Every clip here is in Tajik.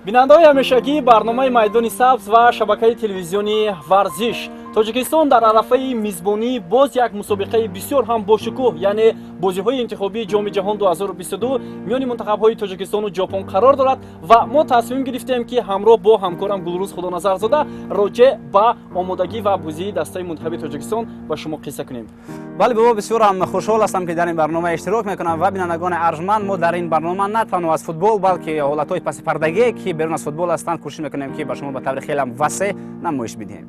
Бинандаҳои ҳамешагии барномаи «Майдони сабз» ва шабакаи телевизионии «Варзиш», Тоҷикистон дар арафаи мизбонии боз як мусобиқаи бисёр ҳам бошукӯҳ, яъне бозиҳои интихобии Ҷоми ҷаҳон 2022 миёни мунтахабҳои Тоҷикистону Ҷопон қарор дорад ва мо тасмим гирифтем, ки ҳамроҳ бо ҳамкорам Гулрӯз Худоназарзода роҷеъ ба омодагӣ ва бозии дастаи мунтахаби Тоҷикистон ба шумо қисса кунем. Бале бобо, бисёрам хушҳол ҳастам, ки дар ин барнома иштирок мекунам. Ва бинандагони арҷманд, мо дар ин барнома на танҳо аз футбол, балки ҳолатҳои пасипардагие, ки берун аз футбол ҳастанд, кӯшиш мекунем, ки ба шумо ба таври хелам васеъ намоиш бидиҳем.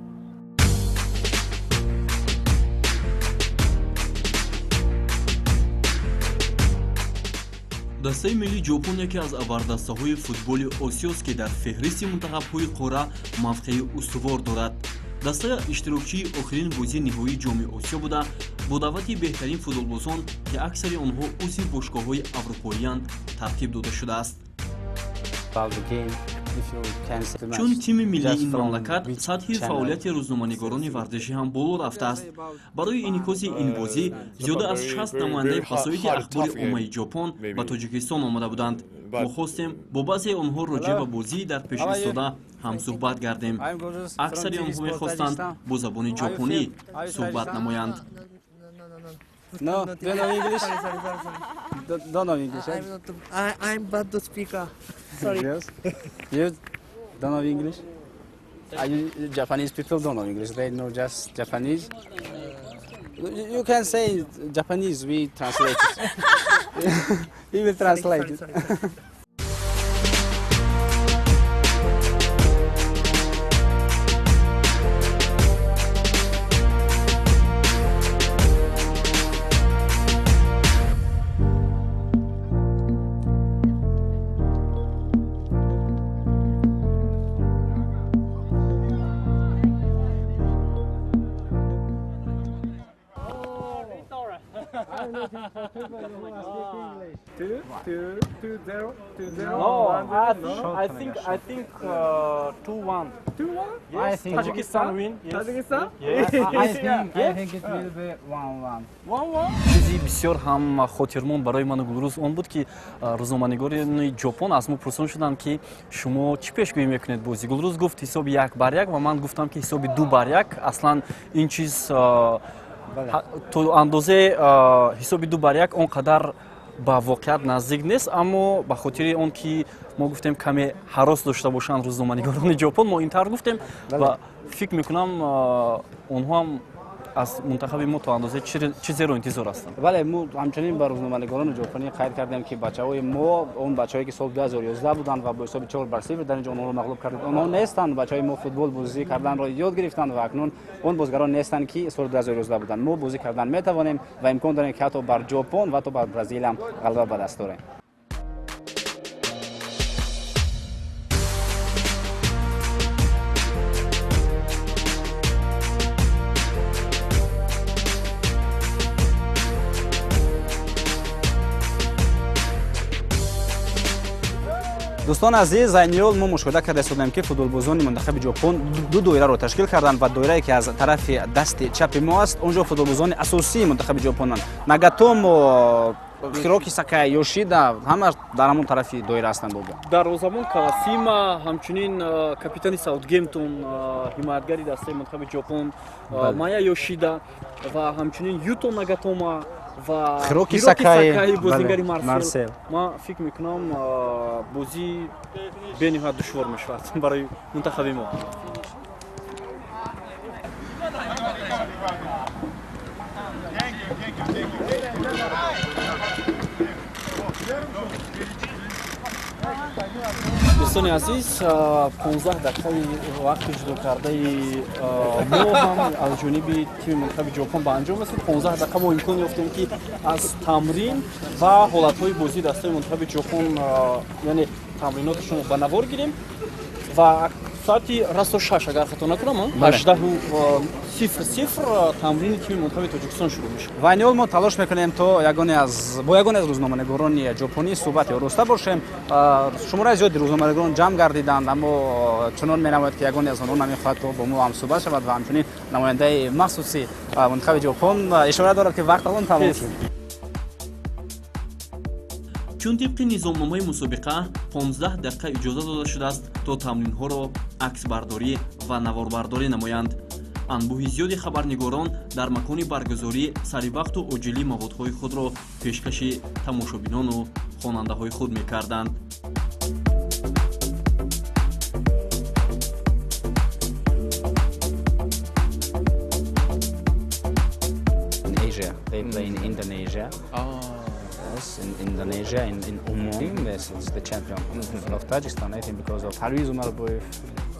Дастаи миллии Ҷопон яке аз абардастаҳои футболи Осиёст, ки дар феҳристи мунтахабҳои қора мавқеи устувор дорад. Даста иштирокчии охирин бозии ниҳоии Ҷоми Осиё буда, бо даъвати беҳтарин футболбозон, ки аксари онҳо узви бошгоҳҳои аврупоиянд, тартиб дода шудааст. Чун тими миллии ин мамлакат, сатҳи фаъолияти рӯзноманигорони варзишӣ ҳам боло рафтааст. Барои инъикоси ин бозӣ зиёда аз 60 намояндаи васоити ахбори оммаи Ҷопон ба Тоҷикистон омада буданд. Мо хостем бо баъзеи онҳо роҷеъ ба бозии дар пеш истода ҳамсӯҳбат гардем. Аксари онҳо мехостанд бо забони ҷопонӣ суҳбат намоянд. No, do you know English? Don't know English. I'm not. I'm bad to speaker. Sorry. Yes. You don't know English? Are you Japanese people don't know English. They know just Japanese. You can say Japanese. We translate it. We will translate it. Sorry, sorry. Two, two, two, zero, two, zero. No, one, I zero, think no? I think 2-1. 2-1. Yes. I think- Tajikistan win. Yes. Tajikistan? Yes. I think it will be 1-1. 1-1. Чизи бисёр ҳам хотирмон барои ману Гулрӯз он буд, ки рӯзноманигорони Ҷопон аз мо пурсон шуданд, ки шумо чӣ пешгӯӣ мекунед бозӣ. Гулрӯз гуфт, ҳисоби 1-1 ва ман гуфтам, ки ҳисоби 2-1. Аслан ин чиз то андозе ҳисоби 2-1 он қадар ба воқеат наздик нест, аммо ба хотири он ки мо гуфтем, каме ҳарос дошта бошанд рӯзноманигорони Ҷопон, мо ин тавр гуфтем ва фикр мекунам, онҳо ҳам аз мунтахаби мо то андозаи чизеро интизор ҳастанд. Бале, мо ҳамчунин ба рӯзноманигорони ҷопонӣ қайд кардем, ки бачаҳои мо он бачаҳое, ки соли 2011 буданд ва бо ҳисоби 4-0 дар инҷо онҳоро мағлуб кардед, онҳо нестанд. Бачаҳои мо футбол бозӣ карданро ёд гирифтанд ва акнун он бозигарон нестанд, ки соли 2011 буданд. Мо бозӣ кардан метавонем ва имкон дорем, ки ҳатто бар Ҷопон ва ҳатто бар Бразилиям ғалаба ба даст дорем. Дӯстони азиз, айни ҳол мо мушоҳида карда истодем, ки футболбозони мунтахаби Ҷопон ду доираро ташкил карданд ва доирае, ки аз тарафи дасти чапи мо аст, он ҷо футболбозони асосии мунтахаби Ҷопонанд: Нагатомо, Хироки Сакай, Ёшида, ҳама дар ҳамон тарафи доира ҳастанд, бобо. Дарвозабон Кавасима, ҳамчунин капитани Саутгемптон, ҳимоятгари дастаи мунтахаби Ҷопон Мая Ёшида ва ҳамчунин Юто Нагатома ва Хироки Сакаи, бозингари Марсел. Ман фикр мекунам, бозӣ бениҳоят душвор мешавад барои мунтахаби мо. Дӯстони азиз, 15 дақиқаи вақти ҷудокардаи мо ҳам аз ҷониби тими мунтахаби Ҷопон ба анҷом расид. 15 дақиқа мо имкон ёфтем, ки аз тамрин ва ҳолатҳои бозии дастаи мунтахаби Ҷопон, яъне тамриноташонро ба навор гирем. Ва соати расо 6, агар хато накунам, 18:00 тамрини тими мунтахаби Тоҷикистон шурӯъ мешавад. Ва айни ҳол мо талош мекунем, то бо ягоне аз рӯзноманигорони ҷопонӣ суҳбати ороста бошем. Шумораи зиёди рӯзноманигорон ҷамъ гардиданд, аммо чунон менамояд, ки ягоне аз онҳо намехоҳад, то бо мо ҳамсӯҳбат шавад. Ва ҳамчунин намояндаи махсуси мунтахаби Ҷопон ишора дорад, ки вақт алон тамом шуд. Чун тибқи низомномаи мусобиқа 15 дақиқа иҷоза дода шудааст, то тамринҳоро аксбардорӣ ва наворбардорӣ намоянд. Анбӯҳи зиёди хабарнигорон дар макони баргузорӣ саривақту оҷилӣ маводҳои худро пешкаши тамошобинону хонандаҳои худ мекарданд. They play in Indonesia. Oh. Yes, in Indonesia, in Oman. Yes, it's the champion of Tajikistan, I think, because of Parviz Umarboyev,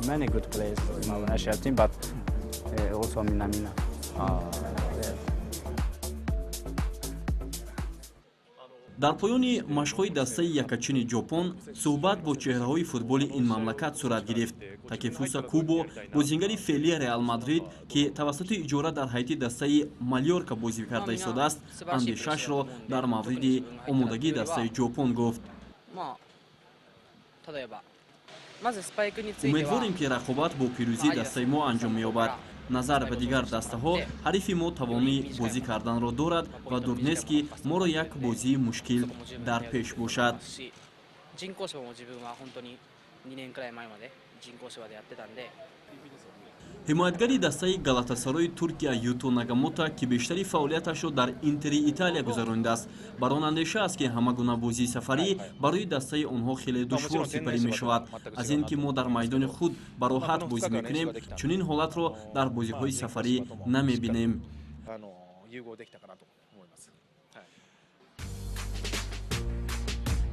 many good players in our national team, but also Minamina. Yeah. Дар поёни машқҳои дастаи якачини Ҷопон суҳбат бо чеҳраҳои футболи ин мамлакат сурат гирифт. Такефуса Кубо, бозингари феълии Реал Мадрид, ки тавассути иҷора дар ҳайати дастаи Малёрка бозӣ карда истодааст, андешаашро дар мавриди омодагии дастаи Ҷопон гуфт. Умедворем, ки рақобат бо пирӯзии дастаи мо анҷом меёбад. Назар ба дигар дастаҳо, ҳарифи мо тавони бозӣ карданро дорад ва дур нест, ки моро як бозии мушкил дар пеш бошад. Ҳимоятгари дастаи Галатасарои Туркия Юто Нагамото, ки бештари фаъолияташро дар Интери Италия гузаронидааст, бар он андеша аст, ки ҳама гуна бозии сафарӣ барои дастаи онҳо хеле душвор сипарӣ мешавад. Аз ин ки мо дар майдони худ ба роҳат бозӣ мекунем, чунин ҳолатро дар бозиҳои сафарӣ намебинем.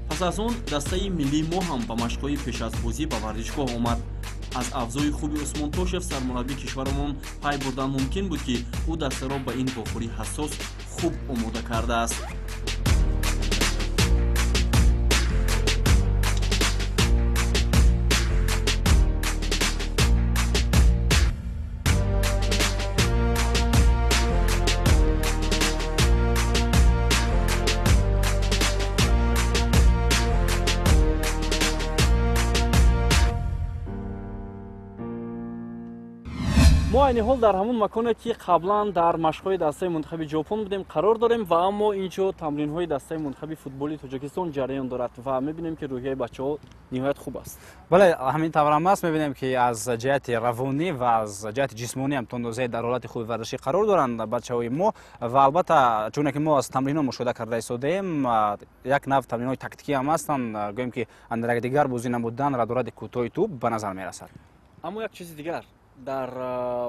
Пас аз он дастаи миллии мо ҳам ба машқҳои пеш аз бозӣ ба варзишгоҳ омад. Аз авзои хуби Усмон Тошев, сармураббии кишварамон, пай бурдан мумкин буд, ки ӯ дастаро ба ин вохӯрии ҳассос хуб омода кардааст. Мо айни ҳол дар ҳамон маконе, ки қаблан дар машқҳои дастаи мунтахаби Ҷопон будем, қарор дорем ва аммо ин ҷо тамринҳои дастаи мунтахаби футболи Тоҷикистон ҷараён дорад ва мебинем, ки рӯҳияи бачаҳо ниҳоят хуб аст. Бале, ҳамин таврам аст. Мебинем, ки аз ҷиҳати равонӣ ва аз ҷиҳати ҷисмонӣ ҳам то андозае дар ҳолати хуби варзишӣ қарор доранд бачаҳои мо ва албатта, чуне ки мо аз тамринҳо мушоҳида карда истодаем, як нав тамринҳои тактикӣ ҳам ҳастанд, гӯем ки андар якдигар бозӣ намудан, радоради кӯтоҳи тӯб ба назар мерасад. Аммо як чизи дигар, дар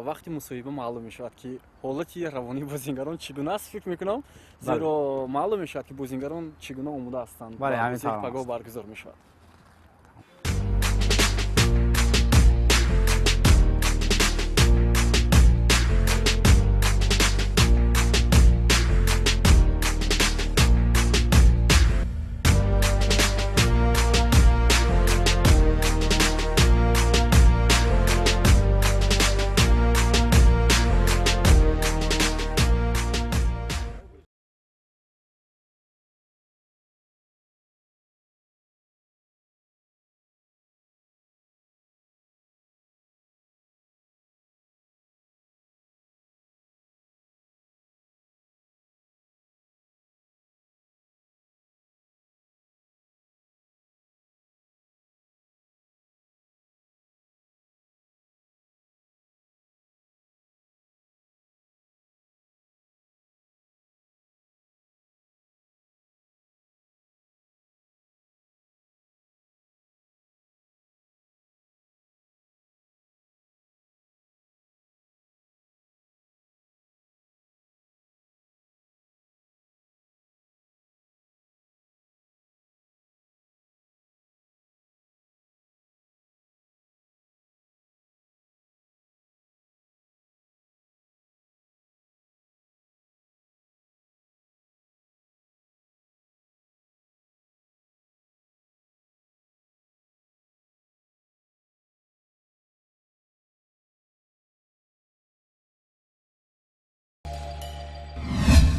вақти мусоҳиба маълум мешавад, ки ҳолати равонии бозингарон чӣ гуна аст, фикр мекунам, зеро маълум мешавад, ки бозингарон чӣ гуна омода ҳастанд. Пагоҳ баргузор мешавад.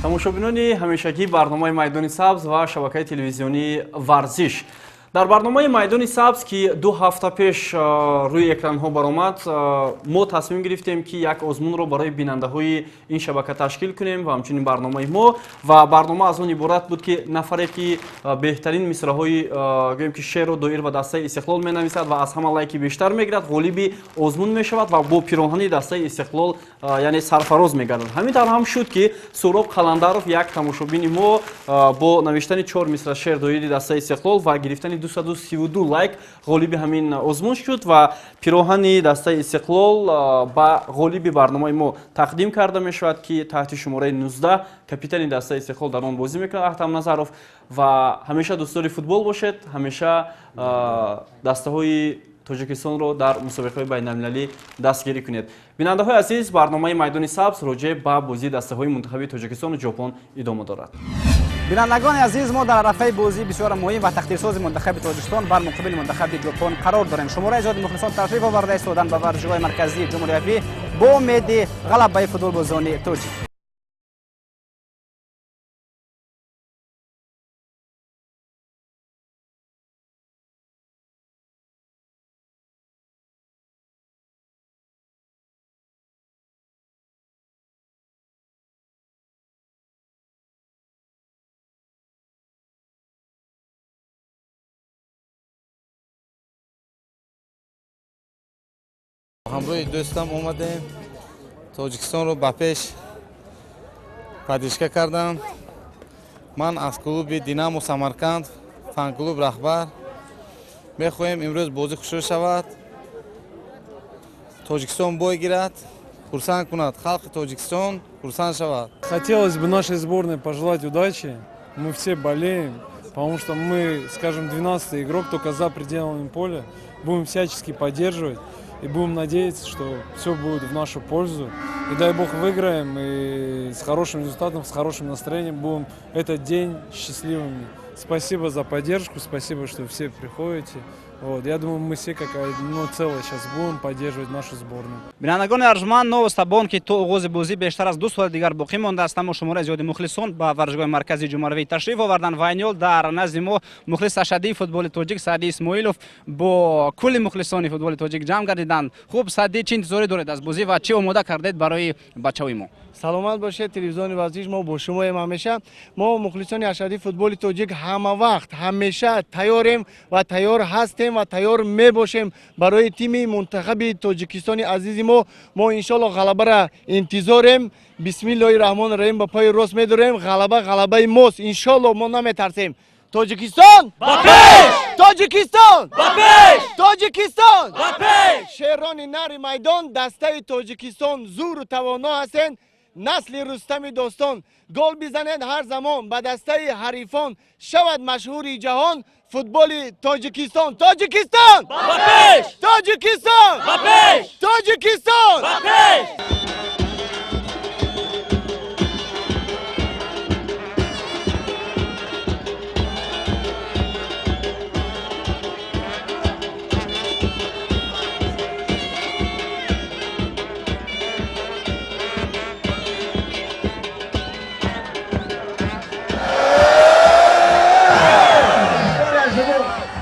Тамошобинони ҳамешагӣ барномаи Майдони сабз ва шабакаи телевизионии Варзиш, Дар барномаи Майдони сабз, ки 2 ҳафта пеш рӯи экранҳо баромад, мо тасмим гирифтем, ки як озмунро барои бинандаҳои ин шабака ташкил кунем ва ҳамчунин барномаи мо. Ва барнома аз он иборат буд, ки нафаре, ки беҳтарин мисраҳои, гӯем ки, шеъру доир ба дастаи Истиқлол менависад ва аз ҳама лайки бештар мегирад, ғолиби озмун мешавад ва бо пироҳани дастаи Истиқлол, яъне, сарфароз мегардад. Ҳамин тавр ҳам шуд, ки Суҳроб Қаландаров, як тамошобини мо, бо навиштани чор мисра шеър доири дастаи Истиқлол ва гирифтани 232 лайк ғолиби ҳамин озмун шуд ва пироҳани дастаи Истиқлол ба ғолиби барномаи мо тақдим карда мешавад, ки таҳти шумораи 19 капитани дастаи Истиқлол дар он бозӣ мекунад, Аҳтам Назаров. Ва ҳамеша дӯстдори футбол бошед, ҳамеша дастаҳои Тоҷикистонро дар мусобиқаҳои байналмилалӣ дастгирӣ кунед. Бинандаҳои азиз, барномаи Майдони сабз роҷеъ ба бозии дастаҳои мунтахаби Тоҷикистону Ҷопон идома дорад. Бинандагони азиз, мо дар арафаи бозии бисёр муҳим ва тақдирсози мунтахаби Тоҷикистон бар муқобили мунтахаби Ҷопон қарор дорем. Шумораи зиёди мухлисон ташриф оварда истоданд ба варзишгоҳи марказии ҷумҳуриявӣ бо умеди ғалабаи футболбозони тоҷик. Ҳамроҳи дӯстам омадем, Тоҷикистонро ба пеш поддержка кардам. Ман аз клуби Динамо Самарканд, фан-клуб раҳбар. Мехоҳем, имрӯз бозӣ хушрӯ шавад, Тоҷикистон бой гирад, хурсанд кунад халқи Тоҷикистон, хурсанд шавад. Хотелось бы нашей сборной пожелать удачи. Мы все болеем, потому что мы, скажем, 12-й игрок только за пределами поля. Будем всячески поддерживать и будем надеяться, что все будет в нашу пользу. И дай бог выиграем, и с хорошим результатом, с хорошим настроением будем этот день счастливыми. Спасибо за поддержку, спасибо, что все приходите. Вот, я думаю, мы все как одно целое сейчас будем поддерживать нашу сборную. Бинандагони арҷманд, новоста ба он ки то оғози бозӣ бештар аз 2 соати дигар боқӣ мондааст, аммо шумораи зиёди мухлисон ба варзишгоҳи марказии ҷумҳуриявӣ ташриф оварданд. Ва айни ҳол дар назди мо мухлис ашаддии футболи тоҷик Саъди Исмоилов бо кулли мухлисони футболи тоҷик ҷамъ гардиданд. Хуб, Саъди, чӣ интизорӣ доред аз бозӣ ва чӣ омода кардед барои бачаҳои мо? Саломат бошед, телевизиони варзиш, мо бо шумоем ҳамеша. Мо, мухлисони ашаддии футболи тоҷик, ҳама вақт ҳамеша тайёрем ва тайёр ҳастем ва тайёр мебошем барои тими мунтахаби Тоҷикистони азизи мо. Мо иншолло ғалабара интизорем. Бисмиллоҳи раҳмони раҳим, ба пои рост медорем. Ғалаба ғалабаи мост, иншолло, мо наметарсем. Тоҷикистон ба пеш! Тоҷикистон ба пеш! Тоҷикистон ба пеш! Шерони нари майдон, дастаи Тоҷикистон зуру тавоно ҳастен, насли Рустами достон. Гол бизанед ҳар замон ба дастаи ҳарифон, шавад машҳури ҷаҳон футболи Тоҷикистон. Тоҷикистон ба пеш! Тоҷикистон ба пеш! Тоҷикистон ба пеш!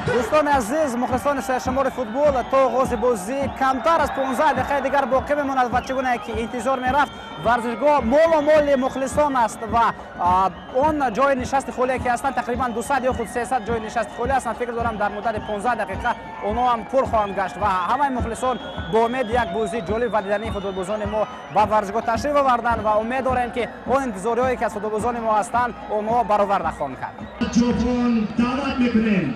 Дӯстони азиз, мухлисони сершумори футбол, то оғози бозӣ камтар аз 15 дақиқаи дигар боқӣ мемонад ва чӣ гунае ки интизор мерафт, варзишгоҳ молу моли мухлисон аст ва он ҷои нишасти холие ки ҳастанд, тақрибан 200 ё худ 300 ҷои нишасти холӣ ҳастанд. Фикр дорам, дар муддати 15 дақиқа онҳо ҳам пур хоҳанд гашт ва ҳамаи мухлисон бо умеди як бозии ҷолиб ва дидании футболбозони мо ба варзишгоҳ ташриф оварданд ва умед дорем, ки он интизориҳое ки аз футболбозони мо ҳастанд, онҳо бароварда хоҳанд кард. Ҷопон даъват мекунем.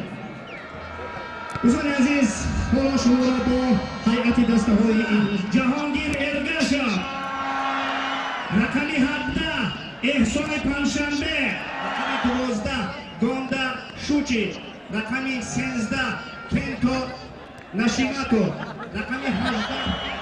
Дӯстони азиз, ҳоло шуморо бо ҳайати дастаҳои имрӯз: Ҷаҳонгир Эргашев, рақами 17 Эҳсони Панҷшанбе, рақами 12 Гонда Шучи, рақами 13 Кенто Нашимато, рақами 18.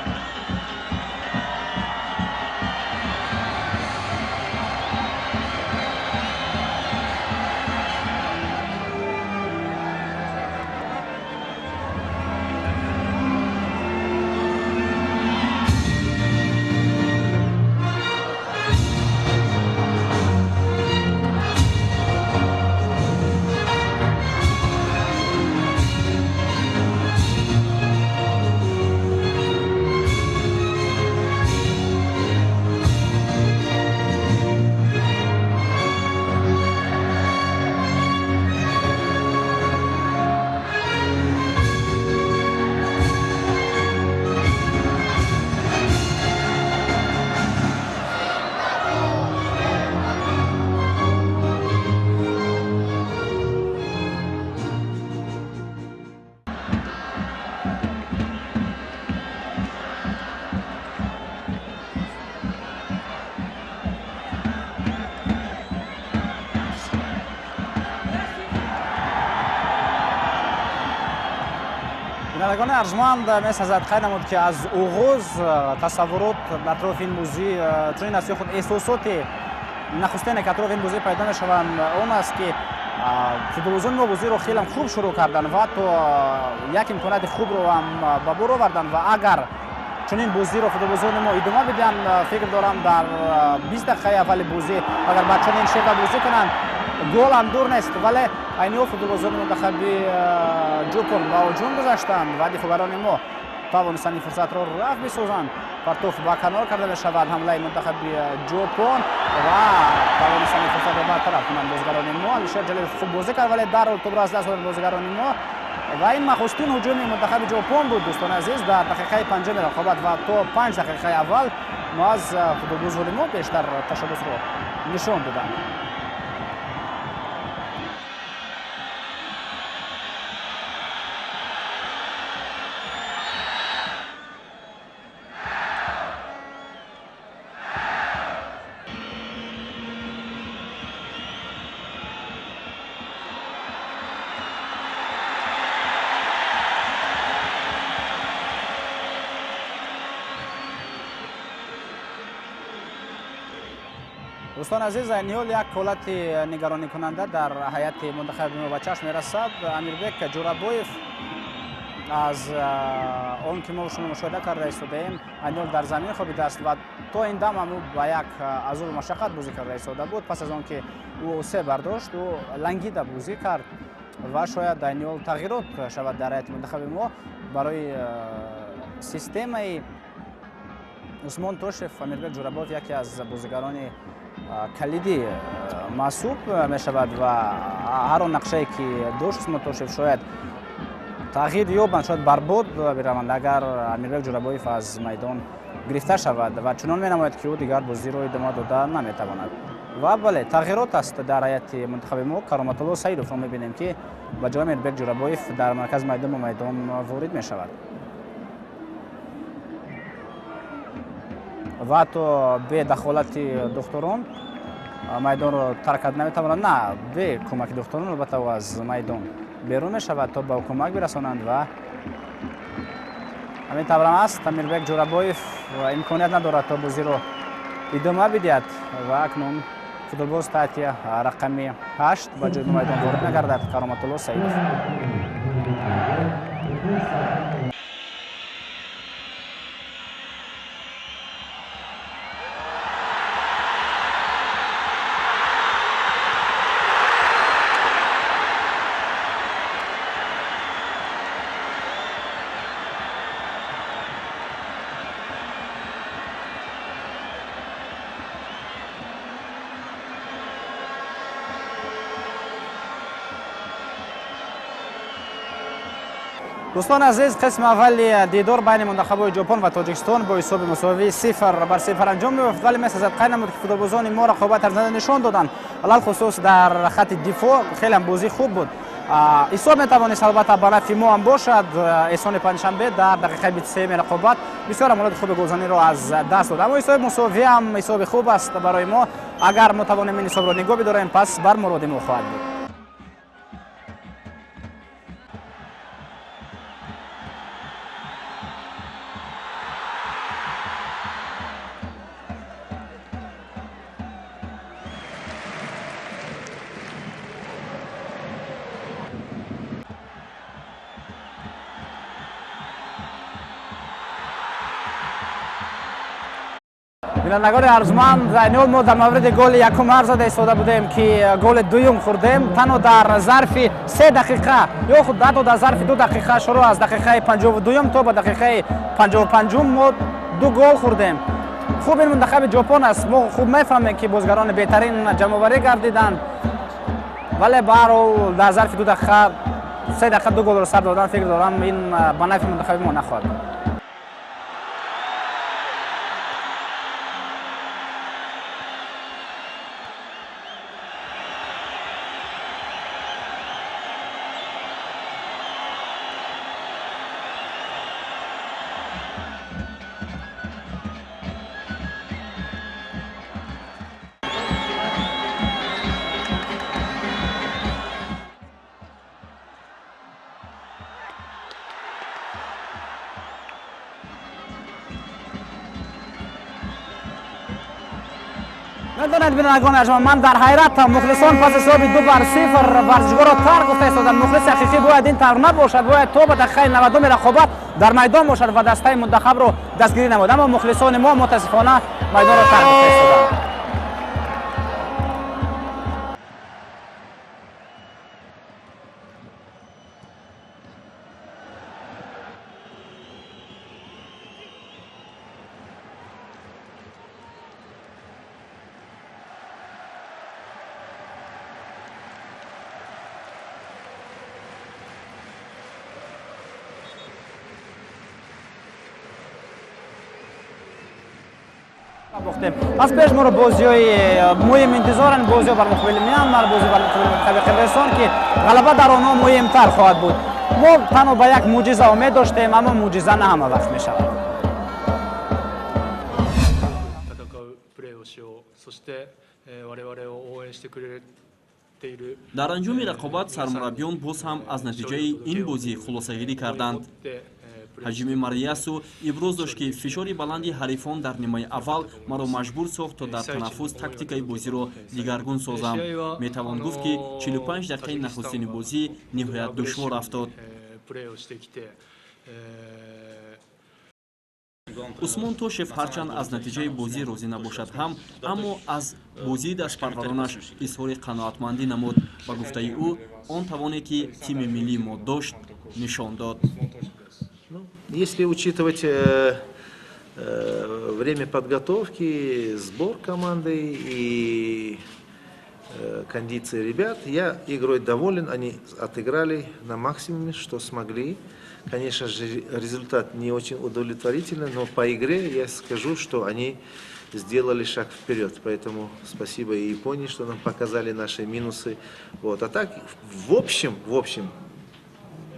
Бинандагони арҷманд, месазад қайд намуд, ки аз оғоз тасаввурот атрофи ин бозӣ чунин аст, ё худ эҳсосоти нахустине, ки атрофи ин бозӣ пайдо мешаванд, он аст, ки футболбозони мо бозиро хеле хуб шурӯъ карданд ва ҳатто як имконияти хубро ҳам ба бор оварданд. Ва агар чунин бозиро футболбозони мо идома бидиҳанд, фикр дорам, дар 20 дақиқаи аввали бозӣ агар ба чунин шева бозӣ кунанд, гол ҳам дур нест. Вале айни ҳол футболбозони мунтахаби Ҷопон ба ҳуҷум гузаштанд ва дифоъгарони мо тавонистанд ин фурсатро рафт бисозанд. Партоф ба канор карда мешавад, ҳамлаи мунтахаби Ҷопон, ва тавонистанд ин фурсатро бартараф кунанд бозигарони мо. Алишер Ҷалилов хуб бозӣ кард, вале дарҳол тӯбро аз даст дод бозигарони мо. Ва ин нахустин ҳуҷуми мунтахаби Ҷопон буд, дӯстони азиз, дар дақиқаи панҷуми рақобат, ва то 5 дақиқаи аввал мо аз футболбозони мо бештар ташаббусро нишон доданд. Дӯстони азиз, айни ҳол як ҳолати нигаронӣкунанда дар ҳайати мунтахаби мо ба чашм мерасад. Амирбек Ҷӯрабоев, аз он ки мо шумо мушоҳида карда истодаем, айни ҳол дар замин хобидааст ва то ин дам ҳам ӯ ба як азобу машаққат бозӣ карда истода буд. Пас аз он ки ӯ се бардошт, ӯ лангида бозӣ кард ва шояд айни ҳол тағйирот шавад дар ҳайати мунтахаби мо барои системаи Усмон Тошев. Амирбек Ҷӯрабоев яке аз бозигарони калидӣ маҳсуб мешавад ва ҳар он нақшае, ки дошт Усмон Тошев, шояд тағйир ёбанд, шояд барбод бираванд, агар Амирбек Ҷӯрабоев аз майдон гирифта шавад, ва чунон менамояд, ки ӯ дигар бозиро идома дода наметавонад. Ва бале, тағйирот аст дар ҳайати мунтахаби мо. Кароматулло Саидовро мебинем, ки ба ҷои Амирбек Ҷӯрабоев дар маркази майдон ба майдон ворид мешавад ва ҳатто бе дахолати духтурон майдонро тарк карда наметавонад. На, бе кӯмаки духтурон, албатта, ӯ аз майдон берун мешавад, то ба кӯмак бирасонанд. Ва ҳамин таврам аст, Амирбек Ҷӯрабоев имконият надорад, то бозиро идома бидиҳад, ва акнун футболбоз таҳти рақами 8 ба ҷои майдон ворид мегардад, Кароматулло Саидов. Дӯстони азиз, қисми аввали дидор байни мунтахабҳои Ҷопон ва Тоҷикистон бо ҳисоби мусовии 0-0 анҷом меёфт, вале месазад қайд намуд, ки футболбозони мо рақобат арзанда нишон доданд. Алалхусус дар хати дифоъ хеле ҳам бозӣ хуб буд. Ҳисоб метавонист, албатта, ба нафъи мо ҳам бошад. Эҳсони Панҷшанбе дар дақиқаи 23-юми рақобат бисёр амалоти хуби голзаниро аз даст дод, аммо ҳисоби мусовӣ ҳам ҳисоби хуб аст барои мо. Агар мо тавонем ин ҳисобро нигоҳ бидорем, пас бар муроди мо хоҳад буд. Бинандагони арзманд, айни ҳол мо дар мавриди голи якум арз зада истода будем, ки голи дуюм хӯрдем танҳо дар зарфи 3 дақиқа ё худ ҳатто дар зарфи 2 дақиқа. Шурӯъ аз дақиқаи 52-юм то ба дақиқаи 55-ум мо ду гол хӯрдем. Хуб, ин мунтахаби Ҷопон аст, мо хуб мефаҳмем, ки бозигарони беҳтарин ҷамъоварӣ гардиданд, вале ба ҳар ҳол дар зарфи 2 дақиқа, 3 дақиқа ду голро сар додан, фикр дорам, ин ба нафъи мунтахаби мо нахоҳад буд. Медонед, бинандагони арҷманд, ман дар ҳайратам. Мухлисон пас ҳисоби 2-0 варзишгоҳро тарк гуфта истоданд. Мухлиси ҳақиқӣ бояд ин тавр набошад, бояд то ба дақиқаи 90-уми рақобат дар майдон бошад ва дастаи мунтахабро дастгирӣ намояд. Аммо мухлисони мо мутаассифона майдонро тарк гуфта истоданд. Аз пеш моро бозиҳои муҳим интизоранд, бозиҳо бар муқобили Мянмар, бозӣ бар муқобили мунтахаби Қирғизистон, ки ғалаба дар онҳо муҳимтар хоҳад буд. Мо танҳо ба як мӯъҷиза умед доштем, аммо мӯъҷиза на ҳама вақт мешавад. Дар анҷоми рақобат сармураббиён боз ҳам аз натиҷаи ин бозӣ хулосагирӣ карданд. Ҳаҷими Мариясу иброз дошт, ки фишори баланди ҳарифон дар нимаи аввал маро маҷбур сохт, то дар танаффус тактикаи бозиро дигаргун созам. Метавон гуфт, ки 45 дақиқаи нахустини бозӣ ниҳоят душвор афтод. Усмон Тошев ҳарчанд аз натиҷаи бозӣ розӣ набошад ҳам, аммо аз бозии дастпарваронаш изҳори қаноатмандӣ намуд. Ба гуфтаи ӯ, он тавоне, ки тими миллии мо дошт, нишон дод. Если учитывать время подготовки, сбор команды и кондиции ребят, я игрой доволен, они отыграли на максимуме, что смогли. Конечно же, результат не очень удовлетворительный, но по игре я скажу, что они сделали шаг вперед. Поэтому спасибо и Японии, что нам показали наши минусы. Вот. А так, в общем,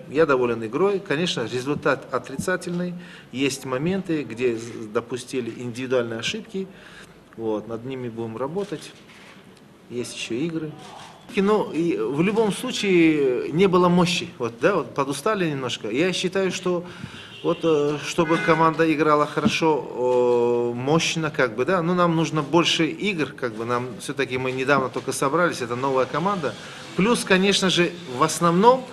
я доволен игрой. Конечно, результат отрицательный. Есть моменты, где допустили индивидуальные ошибки. Вот, над ними будем работать. Есть еще игры. Но и в любом случае не было мощи. Вот, да, вот подустали немножко. Я считаю, что вот, чтобы команда играла хорошо, мощно, как бы, да, но нам нужно больше игр, как бы, нам все-таки мы недавно только собрались, это новая команда. Плюс, конечно же, в основном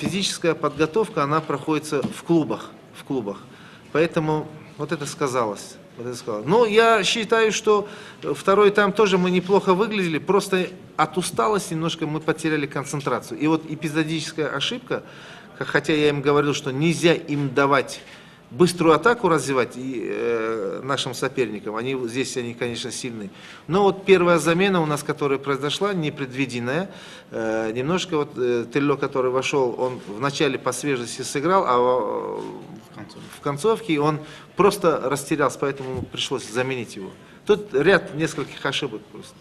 физическая подготовка, она проходится в клубах. Поэтому вот это сказалось. Но я считаю, что второй тайм тоже мы неплохо выглядели, просто от усталости немножко мы потеряли концентрацию. И вот эпизодическая ошибка, хотя я им говорил, что нельзя им давать быструю атаку развивать и, нашим соперникам, они, здесь они, конечно, сильны. Но вот первая замена у нас, которая произошла, непредвиденная, немножко вот Телло, который вошел, он вначале по свежести сыграл, а в концовке он просто растерялся, поэтому пришлось заменить его. Тут ряд нескольких ошибок просто.